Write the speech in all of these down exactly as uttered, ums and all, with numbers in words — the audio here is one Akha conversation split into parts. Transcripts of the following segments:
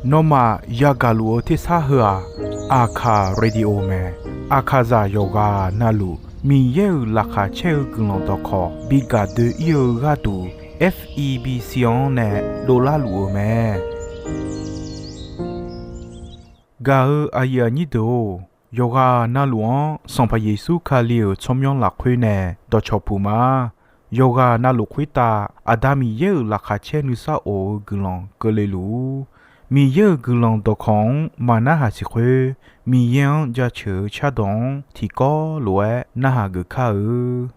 Nawmaf yagaq luf-eu tersar heu-aq, Aqkaq Radio mae. Aqkaqzaq yawqghaq navluf Miqyaer-euq laqkhaq caer-eu guiqlanq dawqkawq bi gaq doe-ir-eu gharduq, F E B C-anr nae dovlar luf-eu mae. Gaq-eu aqyuif aqnyir deuq-or, yawqghaq navluf-anr Sanqpaq Yeqsur Kali-euq tsawrmyanr lafkhoer nae dawqcawq puq ma. Yawqghaq navluf khoertav Aqda Miqyaer-euq laqkhaq caer nuisar of-eu guiqlanq keuvle luf-ur. Miqyaer-euq guiqlanq dawqkawq-anr maqnarhaq siq khoer, Miqyaer-anr jaceuq-eu cardawq-anr tiqkawv lof-aer narhaq geuf kar-eu.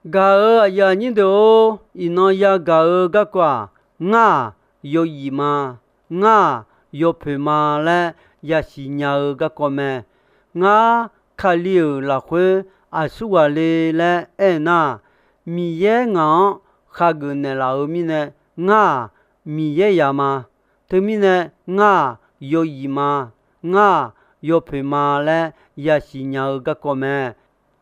Gaq-euq aqyuif aqnyir deuq-or, iqnan yagaq-eu garkawv-aq, ngar-aq, yawzif ma, ngar-aq, yawpoeq ma laer yasiq nya-eu garkawv mae. Ngar, Kali-euq lafkhoer aqsurghaq le laer aer-eu nar, Miqyaer ngaq-anr khageuf naeqlaf-euq mirnae, ngar-aq, Miqyaer zaq ma. Teumirnae, ngar-aq, yawzif ma, ngar-aq, yawpoeq ma laer yasiq nya-eu garkawv mae.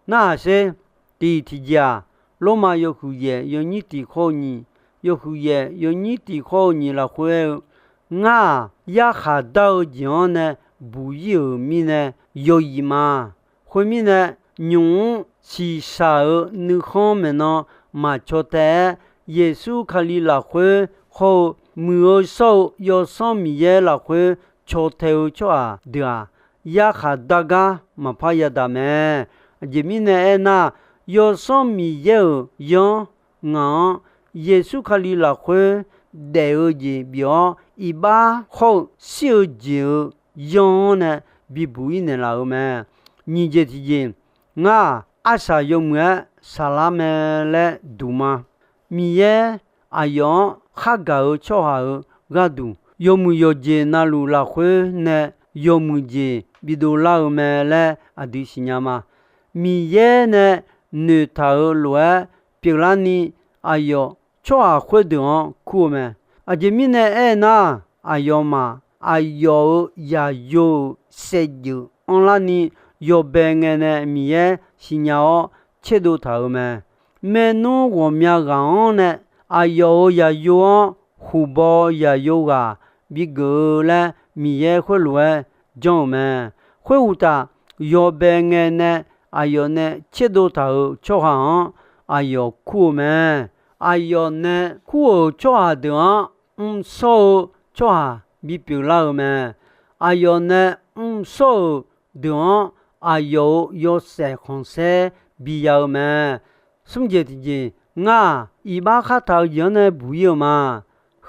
Narhaq sher. Tiq tiqjeq-aq, Lormav yawhuiq yaef yawnyir tiq khawr-eu nyiq, yawhuiq yaef yawnyir tiq khawr-eu nyiq lafkhoer aer-eu, ngar-aq, yarkhaq dar-eu jeq-anr nae buq-ir-euq mirnae yawzif ma. Khoermirnae, nymq-mr shiqshaq-euq nuikhanr maeqnan maqcaw tae-aer, Yeqsur Kali lafkhoer hawr-eu Muiq-eu shawr-eu Yawsanr Miqyaer lafkhoer caw tae-eu tsawrhaq deuq-aq, yarkhaq dar gar maqpar yadaq mae. Aqjeq mirnae aernar, Yawsanr Miqyaer-euq yanr ngaq-anr Yeqsur Kali lafkhoer daef-eu jeq bif-awr, iqbax hawr-eu shir-eu jeq-euq yanr-anr nae bibuq-ir naeqlaf-euq mae. Nyiq jeq tiqjeq, ngar-aq, arsaq yawmuiq-aer saqlar mae laer duq ma. Miqyaer aqyawf-anr khargaq-eu tsawrhaq-euq gharduq, yawmuiq yawqjeq navluf lafkhoer nae yawmuiq jeq bidov lar-eu mae laer aqdui siqnya ma. Miqyaer nae noeqtaq-euq lof-aer pyeuflarni, aqyawf tsawrhaq khoerdeuq-anr kur-eu mae. Aqjeq mirnae aernar, aqyawfmaf aqyawf-euq yaqyo-euq saevdzeuf anrlarni yawbae ngae nae Miqyaer siqnya-awr tserdov taq-euq mae. Maernmr ghawqmya ghaq-anr nae aqyawf-euq yaqyo-anr huqbaw yaqyo ghaq bigeuf-eu laer Miqyaer khoerlof-aer janr-euq mae. Khoeruqtaf, yawbae ngae nae aqyawf nae tserdov taq-euq tsawrhaq-anr aqyawf kur-eu mae. Aqyawf nae kur-euq tsawrhaq deuq-anr mrshawr-eu tsawrhaq bipyeuf lar-eu mae. Aqyawf nae mrshawr-euq deuq-anr aqyawf-euq yawshaef khanqsaer biya-eu mae. Smr jeq tiqjeq, ngar-aq, iqbax khartaq-eu jeq-anr nae buq-ir-eu ma.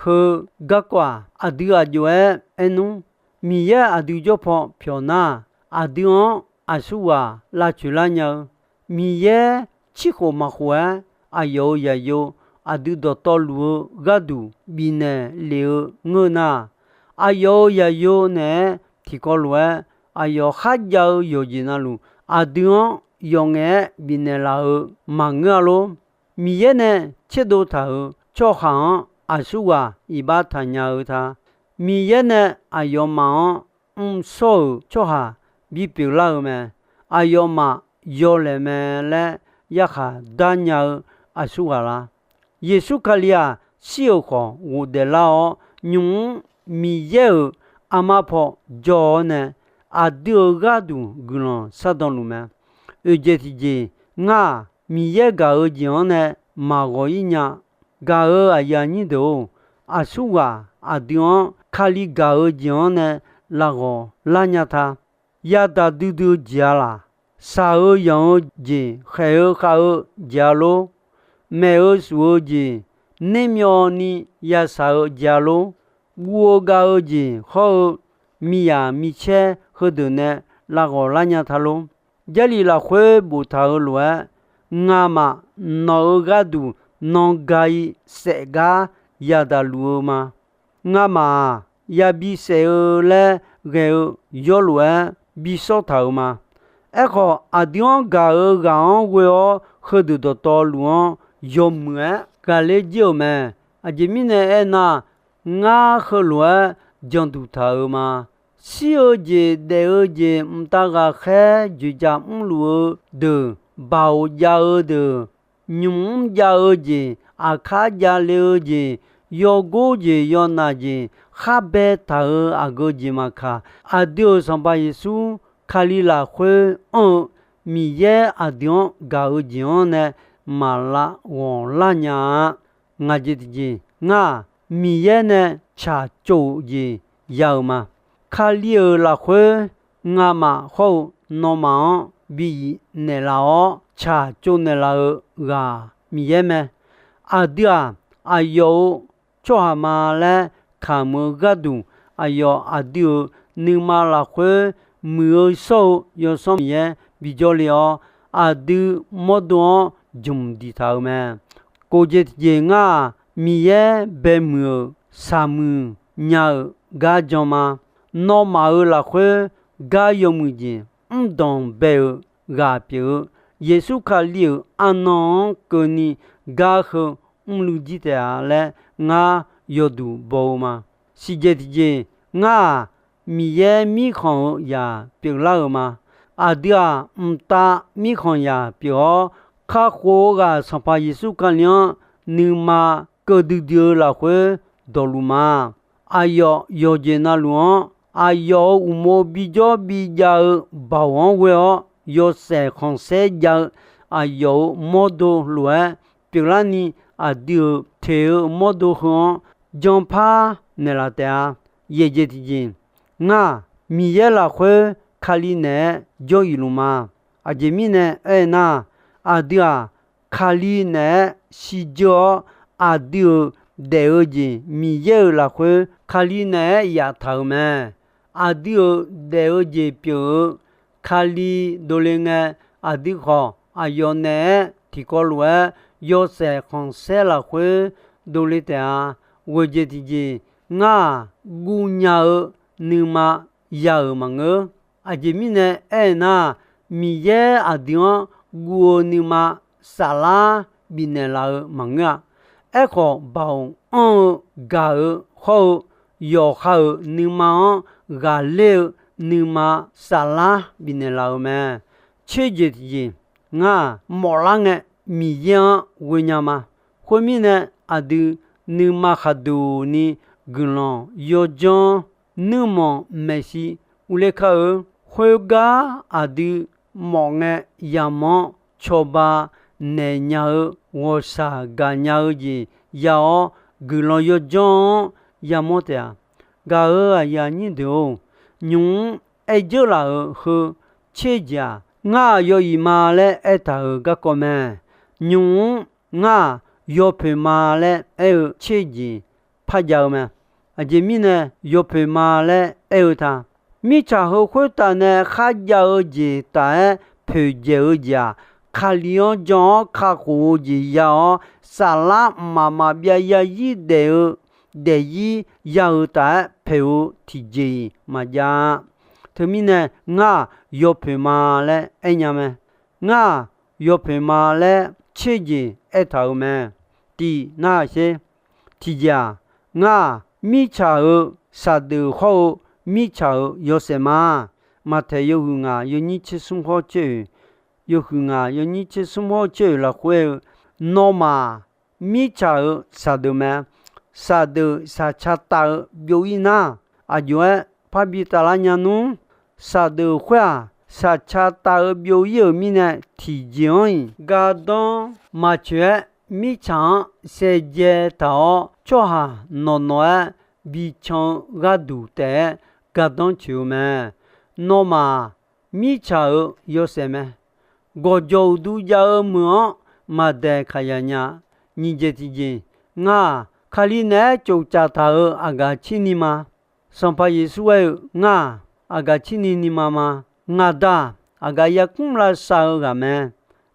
Heu garkawv-aq, aqdui aq jov-aer aernmr, Miqyaer aqdui jawr paw pyawq nar, aqdui-anr aqsurghaq lavcoeq lar nya-eu, Miqyaer cirkhof maqkhof-aer aqyawf-euq yaqyo aqdui dawqtawvluf-eu gharduq bifnaeq lef-eu ngeur nar, aqyawf-euq yaqyo naeq-aer tiqkawv lof-aer aqyawf kharjav-eu yawqjeq navluf, aqdui-anr yawf ngaef-aer bifnaeq laf-euq maqngeur-a lor. Miqyaer nae tserdov taq-euq tsawrhaq-anr aqsurghaq iqbax taqnya-eu ta. Miqyaer nae aqyawfmaf-anr mrshawr-euq tsawrhaq bipyeuf lar-eu mae. Aqyawfmaf yawlaeq mae laer yarkhaq darnya-eu aqsurghaq la? Yeqsur Kali-aq, shir-euq khawf ghofdaef lar-awr, nymq-mr Miqyaer-euq armar paw jawr-awr nae, aqdui-euq gharduq guiqlanq shardan luf mae. Oeqjeq tiqjeq, ngar-aq, Miqyaer gaq-eu jeq-anr nae maqghawq-ir nya. Gaq-euq aqyuif aqnyir deuq-or, aqsurghaq aqdui-anr Kali gaq-eu jeq-anr nae lavghawq lar nya ta. Yadaq duidui-eu jeq-a laq? Shaq-eu yanq-eu jeq khaeq-eu khav-eu jeq-a lor? Maeq-eu shuf-eu jeq, nermyawvni yashaq-eu jeq-a lor? Guv-eu gav-eu jeq hawr-eu miqyaq micaer heudeuq nae lavghawq lar nya ta lor? Jarlif lafkhoer boftaq-euq lof-aer, ngamaf nawq-euq gharduq nan ga-i saef gar yadaq luf-eu ma. Ngamaf-aq, yabi saef-eu laer ghae-eu yawlof-aer bi sawr taq-euq ma. Aerkhawf, aqdui-anr gaq-euq ghaq-anr ghoe-awr, heudeuq dawqtawvluf-anr yawmuiq-aer ghaqler jir-euq mae. Aqjeq mirnae aernar, ngar heulof-aer janduq taq-euq ma. Shir-eu jeq, daef-eu jeq, mqtav ghaqkhaer dzoeqdzaq mrluf-eu deuq, baoq jav-eu deuq, nymq mr jav-eu jeq, aqkar javle-eu jeq, yawgor jeq, yawnaf jeq, khar baetaq-euq aqgeu jeq maqkaq, aqdui-euq Sanqpaq Yeqsur Kali lafkhoer anr-eu Miqyaer aqdui-anr gaq-eu jeq-anr nae maqlav ghawq lar nya-a. Ngaq jeq tiqjeq, ngar-aq, Miqyaer nae tsaqtsov-euq jeq ya-euq ma. Kali-euq lafkhoer ngamaf hawr-eu nawmaf-anr bi iq naeqlaf-awr, tsaqtsov naeqlaf-eu ghaq Miqyaer mae. Aqdui-aq, aqyawf-euq tsawrhaq ma laer kamq-eu gharduq, aqyawf aqdui-euq nuima lafkhoer muiq-eu shawr-eu Yawsanr Miqyaer bijawr le-awr, aqdui mawrdo-anr jmq diqtaq-euq mae. Kof jeq tiqjeq, ngar-aq, Miqyaer baemuiq-euq shaqmuiq nya-euq gar jan ma. Nawmaf-euq lafkhoer gar yawmuiq jeq mrdanq bae-eu ghaq pyeuf-eu, Yeqsur Kali-euq arnan-anr keuvni gar heu mrluiv jir taef-a laer ngar yawduq baw-eu ma. Siqjeq tiqjeq, ngar-aq, Miqyaer mirkhanq-eu zaq pyeuflar-euq ma. Aqdui-aq, mqtav mirkhanq zaq pyeuf-awr, kakhof-eu ghaq Sanqpaq Yeqsur Kali-anr nuima keuv duidui-eu lafkhoer dawqluf ma. Aqyawf yawqjeq navluf-anr aqyawf-euq uqmov bijawr bijav-eu baoq-anr ghoe-awr, yawshaef khanqsaer jav-eu aqyawf-euq mawrdo lof-aer pyeuflarni, aqdui-euq teq-eu mawrdo heu-anr janpar naeqlaf taef-a. Yaeqjeq tiqjeq, ngar-aq, Miqyaer lafkhoer Kali naeq-aer jawr-iq luf ma. Aqjeq mirnae aernar, aqdui-aq, Kali naeq-aer shirdzeur-awr, aqdui-euq daef-eu jeq Miqyaer-euq lafkhoer Kali naeq-aer yaftaq-euq mae. Aqdui-euq daef-eu jeq pyeuf-eu Kali dovle ngae, aqdui khawf aqyawf naeq-aer tiqkawv lof-aer yawshaef khanqsaer lafkhoer dovle taef-a. Ghoeqjeq tiqjeq, ngar-aq, guvnya-eu nuima ya-euq maqngeur. Aqjeq mirnae aernar, Miqyaer aqdui-anr guv-eu nuima saflar bifnaeq laf-eu maqngeur-a. Aerkhawf, baoq anr-eu gaq-eu hawr-eu yawqha-euq nuima-anr ghaqler-eu nuima saflar bifnaeq laf-euq mae. Tserjeq tiqjeq, ngar-aq, mawflar ngae Miqyaer-anr ghoenya ma. Khoermirnae, aqdui nuima khaqduq ni guiqlanq yawdzanr nuirmanq maeqshi urler kar-eu. Khoergar aqdui mawf ngae yamawr-anr cawba naeq nya-eu ghawqshaq gaqnya-eu jeq ya-awr, guiqlanq yawdzanr-anr yamawr taef-a. Gaq-euq aqyuif aqnyir deuq-or, nymq-mr aer dzeur laf-euq heu tserjeq-aq, ngar-aq yaw iq ma laer aertaq-euq garkawv mae. Nymq-mr ngar-aq yawpoeq ma laer aer-eu tserjeq par jav-eu mae. Aqjeq mirnae yawpoeq ma laer aer-eu ta. Mirtsaq heu khoertav nae kharjav-eu jeq taf-aer poeqdzaeq-eu jeq-aq, Kali-anr jan-awr kakhof-eu jeq ya-awr, saflar mqmaq maqbyav yarzir daef-eu daefzir ya-euq taf-aer poeq-eu tiqjeq-iq maqjav-a. Teumirnae ngar-aq yawpoeq ma laer aernya mae. Ngar-aq yawpoeq ma laer tserjeq aertaq-euq mae. Tiq nar sher. Tiqjeq-aq, ngar-aq mirtsaq-euq saqdeuf hawr-eu mirtsaq-euq yawshaef ma. Maqtaeq yawhuiq ngaq yawnyir tser smr hawr tser oeq, yawhuiq ngaq yawnyir tser smr hawr tser oeq lafkhoer-eu, nawmaf mirtsaq-euq saqdeuf mae. Saqdeuf saqca tav-eu byov-ir nar, aqjox-aer parbi taflar nya nmr. Saqdeuf khoer-aq, saqca tav-eu byov-ir-euq mirnae tiqjeq-anr-iq gardanr maqtsoeq-aer, mirtsaq-anr saevdzae taq-awr, tsawrhaq nawq nawq-aer bican-eu gharduq taef-aer gardanr tsoeq-eu mae. Nawmaf mirtsaq-euq yawshaef mae. Gawqjawq uqdu jav-eu meuq-anr maqdaeq kaqyaq nya. Nyiq jeq tiqjeq, ngar-aq Kali naeq-aer tsoftsaf taq-euq aqgaf cirni ma. Sanqpaq Yeqsur aer-eu, ngar-aq aqgaf cirni ni ma ma. Ngaq Da-aq aqgaf yarkmr lavsav-eu ghaq mae.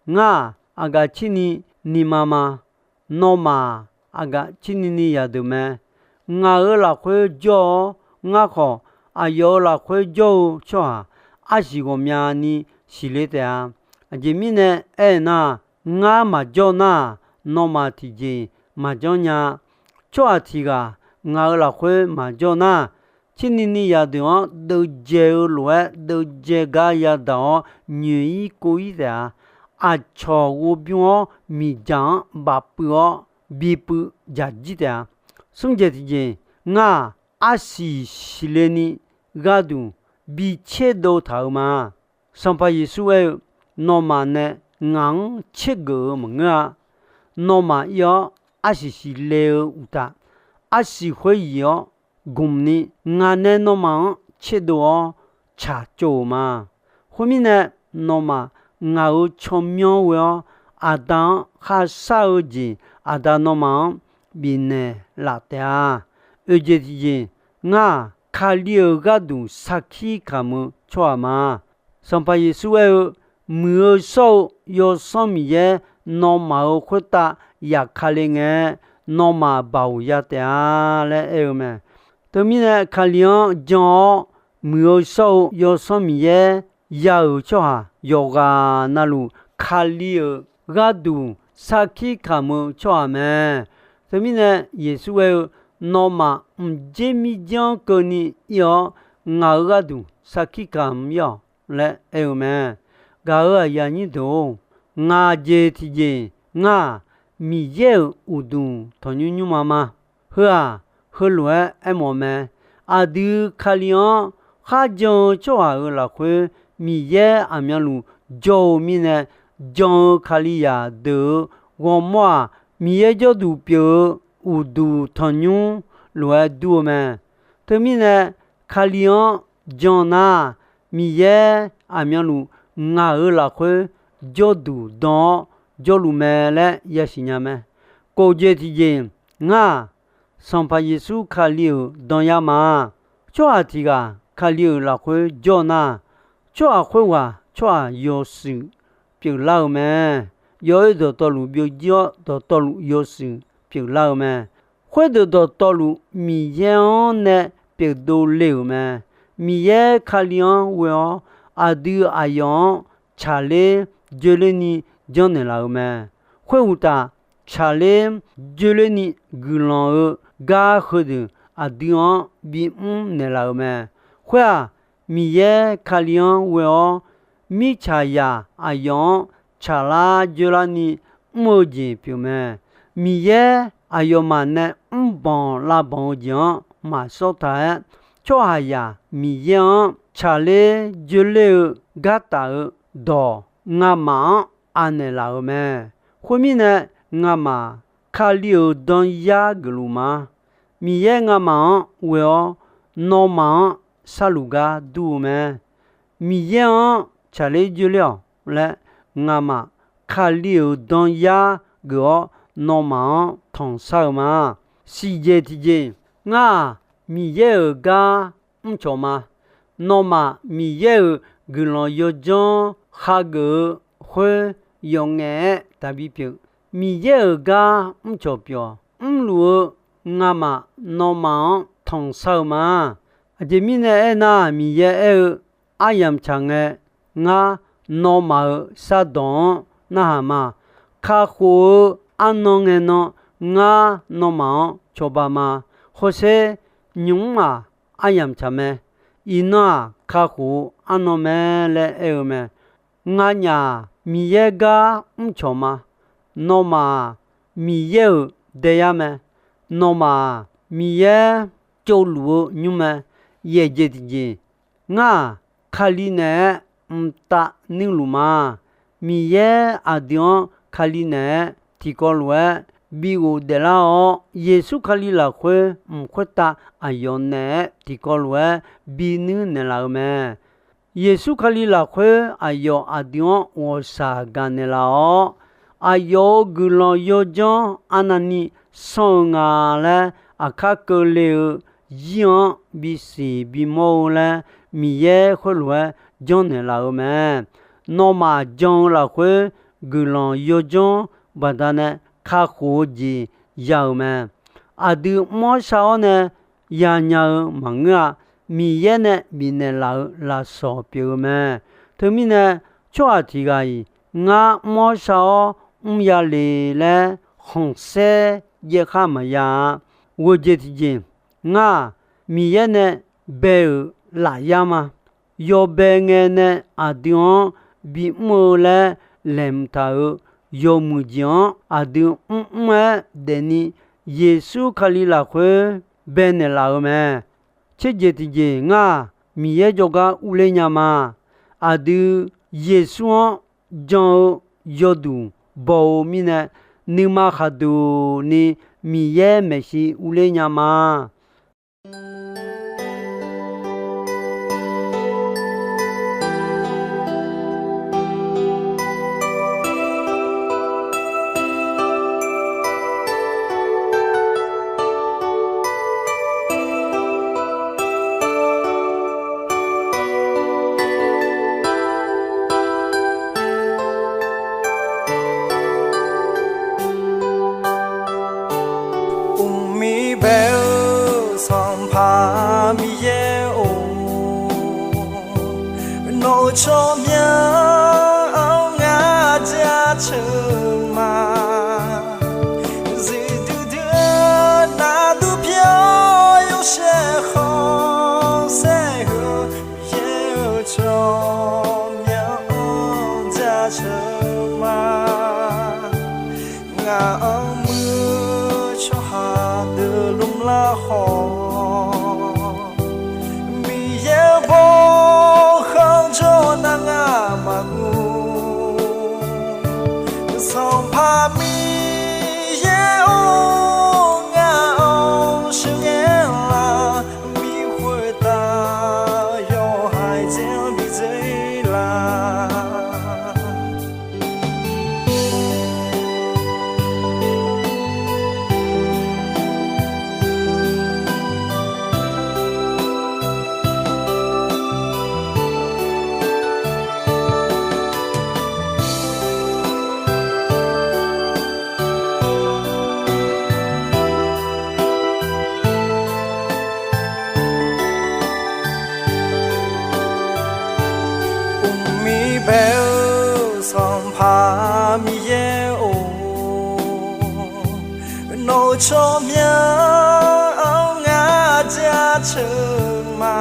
Ngar-aq aqgaf cirni ni ma ma. Nawmaf-aq aqgaf cirni ni yadeuq mae. Ngaq-euq lafkhoer jawr-awr, ngar khawf aqyawf-euq lafkhoer jawr-eu tsawrhaq arsiq ghawqmyani siqle taef-a. Aqjeq mirnae aernar, ngar maqjawr nar-aq, nawmaf tiqjeq maqjanr nya. Tsawrhaq tiq ghaq ngaq-euq lafkhoer maqjawr nar, cirni ni yadeuq-anr deuvjae-eu lof-aer deuvjae gar yadaq-awr nyoeq-ir kov-ir taef-a. Aqcawq ghovbymr-awr miqdzaq-anr bafpuiv-awr bipuiv dzaq jir taef-a. Smr jeq tiqjeq, ngar-aq arsiq siqle ni gharduq bi tserdov taq-euq ma. Sanqpaq Yeqsur aer-eu, nawmaf nae ngaq-anr tsergeuf-eu maqngeur-a. Nawmaf ir-awr arsiq siqle-eu uqtaf, arsiq khoer yif-awr gmq ni ngaq nae nawmaf-anr tserdov-awr tsaqtsov-euq ma. Khoermirnae, nawmaf ngaq-euq tsawrmyanr ghoe-awr, Aqda-anr kharshar-eu jeq Aqda nawmaf-anr bifnaeq laf taef-a. Oeq jeq tiqjeq, ngar-aq Kali-euq gharduq sarkir kamq-eu tsawrhaq ma. Sanqpaq Yeqsur aer-eu, Muiq-eu shawr-eu Yawsanr Miqyaer nawmaf-euq khoertav yaf ka le ngae, nawmaf baoq ya taef-a laer aer-eu mae. Teumirnae, Kali-anr jan-awr muiq-eu shawr-eu Yawsanr Miqyaer ya-euq tsawrhaq yawqghaq navluf, Kali-euq gharduq sarkir kamq-eu tsawrhaq mae. Teumirnae, Yeqsur aer-eu, nawmaf mqdzer mirdzanr keuvni ir-awr, ngaq-euq gharduq sarkir kamq ir-awq laer aer-eu mae. Gaq-euq aqyuif aqnyir deuq-or, ngaq jeq tiqjeq ngar-aq, Miqyaer-euq uqduq tanqnymr nymrma ma. Heu-aq, heulof-aer aermawf mae. Aqdui Kali-anr kharjan-eu tsawrhaq-euq lafkhoer Miqyaer aqmyanluf jawr-eu mirnae, jan-eu Kalizaq deuq-euq ghawrmawr-aq, Miqyaer jawrduq pyeuf-eu uqduq tanqnymr lof-aer dur-eu mae. Teumirnae, Kali-anr jan nar, Miqyaer aqmyanluf ngaq-euq lafkhoer jawrduq dan-awr jawrluf mae laer yasiq nya mae. Kof jeq tiqjeq, ngar-aq, Sanqpaq Yeqsur Kali-euq danyar ma. Tsawrhaq tiq ghaq Kali-euq lafkhoer jawr nar, tsawrhaq khoerghaq tsawrhaq yawshuif pyeuflar-eu mae. Yawoer dawqtawvluf byovjir-awr, dawqtawvluf yawshuif pyeuflar-eu mae. Khoerdeuq dawqtawvluf Miqyaer-anr nae pyeufdov le-euq mae. Miqyaer Kali-anr ghoe-awr, aqdui aqyawf-anr tsaqler joeler ni janrnaeq laf-euq mae. Khoeruqtaf, tsaqler joeler ni guiqlanq-eu gar heudeuq aqdui-anr bimr naeqlaf-euq mae. Khoer-aq, Miqyaer Kali-anr ghoe-awr, mirtsaqzaq aqyawf-anr tsaqlar joelar ni mr-eu jeq pyeuf mae. Miqyaer aqyawfmaf nae mrbanq lavbanq-eu jeq-anr maqsawr taq-aer, tsawrhaqzaq Miqyaer-anr tsaqler joeler-eu gartaf-eu dawq ngamaf-anr anaeq laf-euq mae. Khoermirnae, ngamaf Kali-euq danyar geufluf ma. Miqyaer ngamaf-anr ghoe-awr, nawmaf-anr sharluf gar dur-eu mae. Miqyaer-anr tsaqler joeler-awq laer ngamaf Kali-euq danyar geuf-awr, nawmaf-anr tanqshar-eu ma. Siqjeq tiqjeq, ngar-aq, Miqyaer-euq gar mrcawq ma. Nawmaf Miqyaer-euq guiqlanq yawdzanr hageuf-eu khoer yawf ngaef-aer taqbi pyeuf. Miqyaer-euq gar mrcawq pyeuf-awq. Mrluf-eu ngamaf nawmaf-anr tanqshar-eu ma. Aqjeq mirnae aernar, Miqyaer aer-eu, aryamq tsaq ngae, ngar nawmaf-euq shardawq-anr narhaq ma. Kakhof-eu arnan ngae nan, ngar nawmaf-anr cawba ma. Hawsher, nymq-mr-aq, aryamq tsaq mae. Iqnan-aq, kakhof-eu arnan mae laer aer-eu mae. Nganyaf-aq, Miqyaer gar mrcawq ma. Nawmaf-aq, Miqyaer-euq daeyar mae. Nawmaf-aq, Miqyaer tsovluf-eu nymr mae. Yaeq jeq tiqjeq, ngar-aq, Kali naeq-aer mqtav nuirluf ma. Miqyaer aqdui-anr Kali naeq-aer tiqkawv lof-aer bighof daeflar-awr, Yeqsur Kali lafkhoer mq khoertav aqyawf naeq-aer tiqkawv lof-aer binuir naeqlaf-eu mae. Yeqsur Kali lafkhoer aqyawf aqdui-anr ghawqshaq gaqnaeq laf-awr, aqyawf-euq guiqlanq yawdzanr arnavni sanr-eu nga laer aqkar keuvle-eu zir-anr bisiq bimawr-eu laer Miqyaer khoerlof-aer janrnaeq laf-eu mae. Nawmaf jan-eu lafkhoer guiqlanq yawdzanr baqdanae kakhof-eu jeq ya-euq mae. Aqdui mr-awr shar-awr nae yanya-eu maqngeur-a. Miqyaer nae bifnaeq laf-euq lafsawq pyeuf-eu mae. Teumirnae, tsawrhaq tiq ghaq-iq ngar mr-awr shar-awr mr ya le laer khanqsaer jaev khar maqya-a. Ghoeqjeq tiqjeq, ngar-aq, Miqyaer nae bae-euq lafyar ma. Yawbae ngae nae aqdui-anr bimr-eu laer laeqhmq taq-euq yawmuiq jeq-anr aqdui mrmr-aer daefni Yeqsur Kali lafkhoer baenaeq laf-eu mae. Tserjeq tiqjeq, ngar-aq, Miqyaer jawrgar urler nya ma. Aqdui Yeqsur-anr jan-eu yawduq baw-eu mirnae, nuima khaqduq ni Miqyaer maeqshi urler nya ma. Uqmir bae-eu Sanqpaq Miqyaer-or, nawq-euq tsawrmyanr-anr ngar jaceuq ma. Zuiqdui dui-eu navdur pyawr yawshaef khanqsaer-eu, Miqyaer-euq tsawrmyanr-anr jaceuq ma. Ngaq-anr muir-eu tsawrhaq deuq lmrlar khawf, Tsawrmyanr-anr ngar jaceuq ma.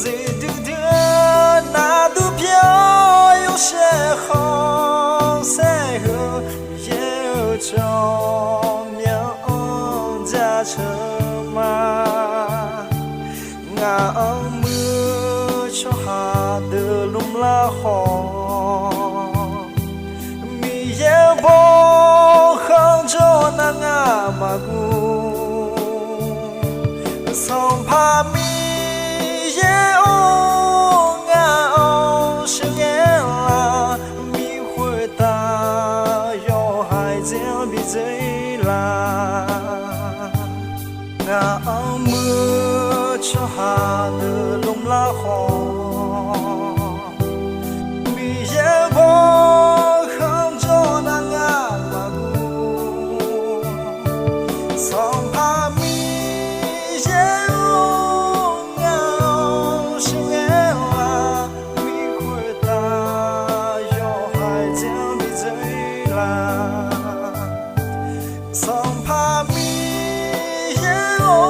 Zeqdui dui-eu navdur pyawr yawshaef khanqsaer heu, Miqyaer-euq tsawrmyanr-anr jaceuq ma. Ngaq-anr muir tsawrhaq deuq lmr lar khawf, Miqyaer-euq bawrkhanq jawr nar ngar maqguv. Sanqpaq Miqyaer-or, ngaq-anr sheuqghae laf, mi khoertav yawhaiq dzer-anr bi dzer-ir laf. Ngaq-anr muir-eu tsawrhaq deuq lmr lar khawf, Miqyaer-euq bawrkhanq jawr nar ngar maqguv. Sanqpaq Miqyaer-or, ngaq-anr sheuqghae laf, mi khoertav yawhaiq dzer-anr bi dzer-ir laf. Sanqpaq Miqyaer-or,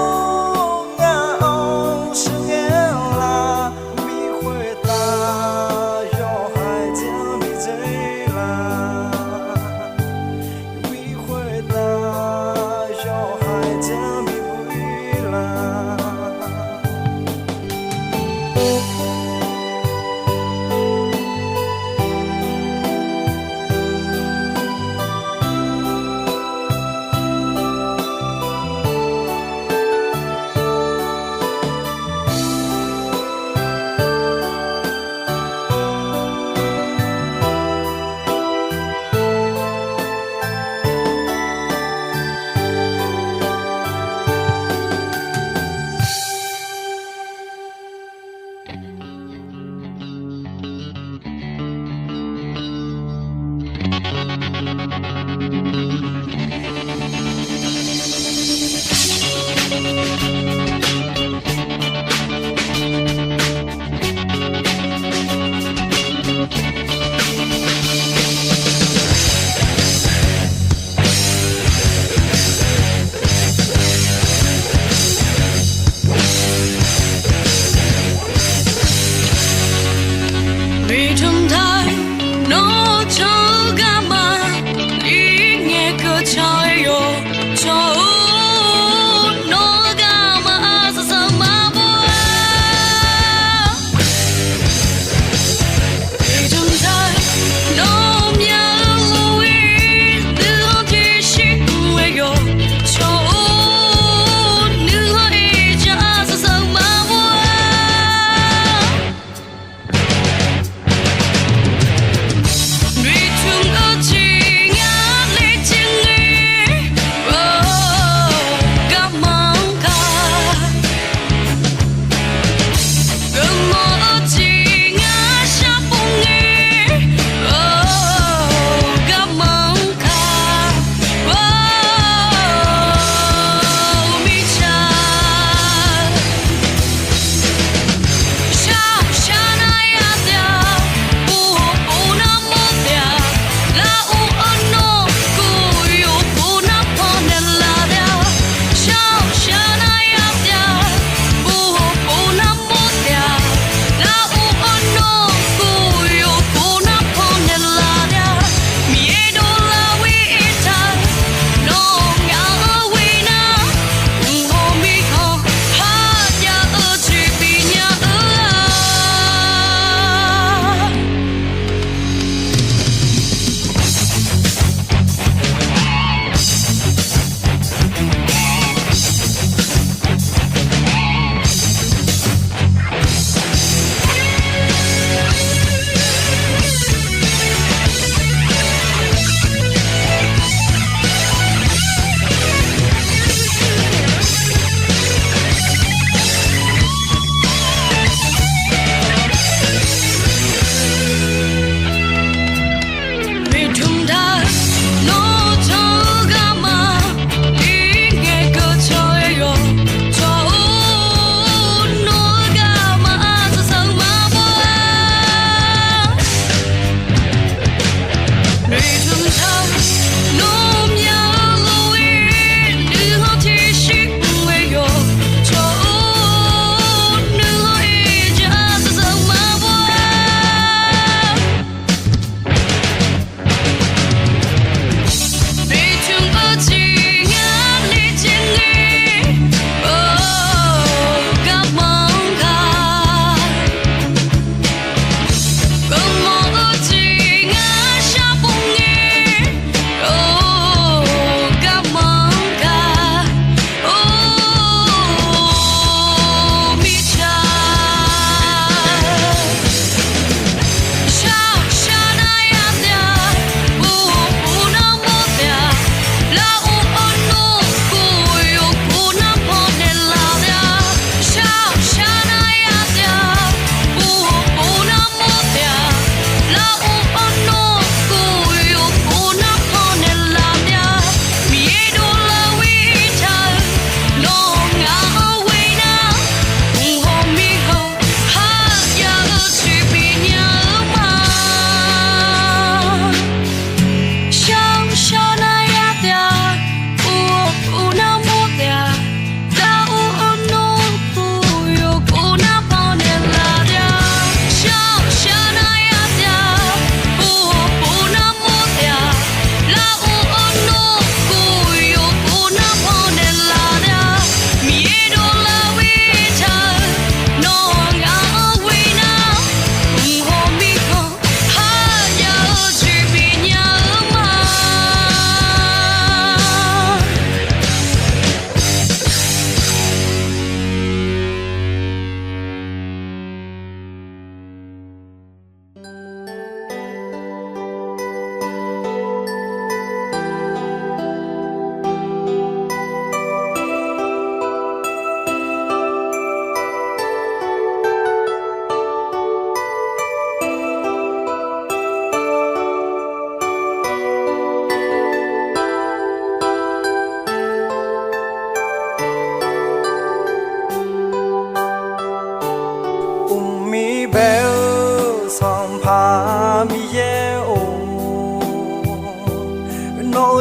ngaq-anr sheuqghae laf, mi khoertav yawhaiq dzer-anr bi dzer-ir laf. Mi khoertav yawhaiq dzer-anr bi buq-ir laf.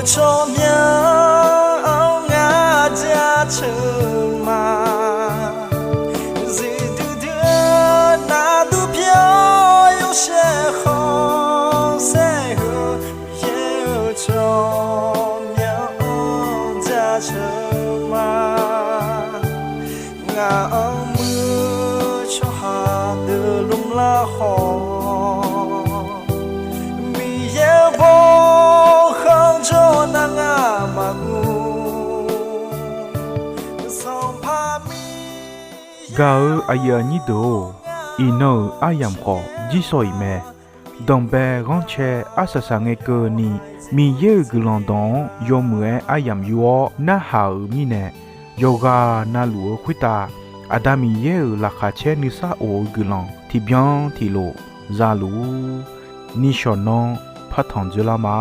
Tsawrmyanr-anr ngar jaceuq ma. Zuiqdui dui-eu navduq pyawr yawshaef khanqsaer heu, Miqyaer-euq tsawrmyanr-anr jaceuq ma. Ngaq-anr muiq-eu tsawrhaq deuq lmlar khawf, Miqyaer-euq bawkhanr jawr nar ngamaf guv. Sanqpaq Miqyaer gaq-eu aqyuif aqnyir deuq-or, iqnan-euq aryamq khawf jirsawq iq mae. Danqbae ghanrcae arsaq saqngae keuvni, Miqyaer-euq guiqlanq dawq-anr yawmuiq-aer aryamq yur-awr narhaq-euq mirnae, yawqghaq navluf-eu khoertav Aqda Miqyaer-euq laqkhaq caer nuisar of-eu guiqlanq tiqbyan tiqlof zaluf-ur. Nishawq nanr partanq dzoerlar ma.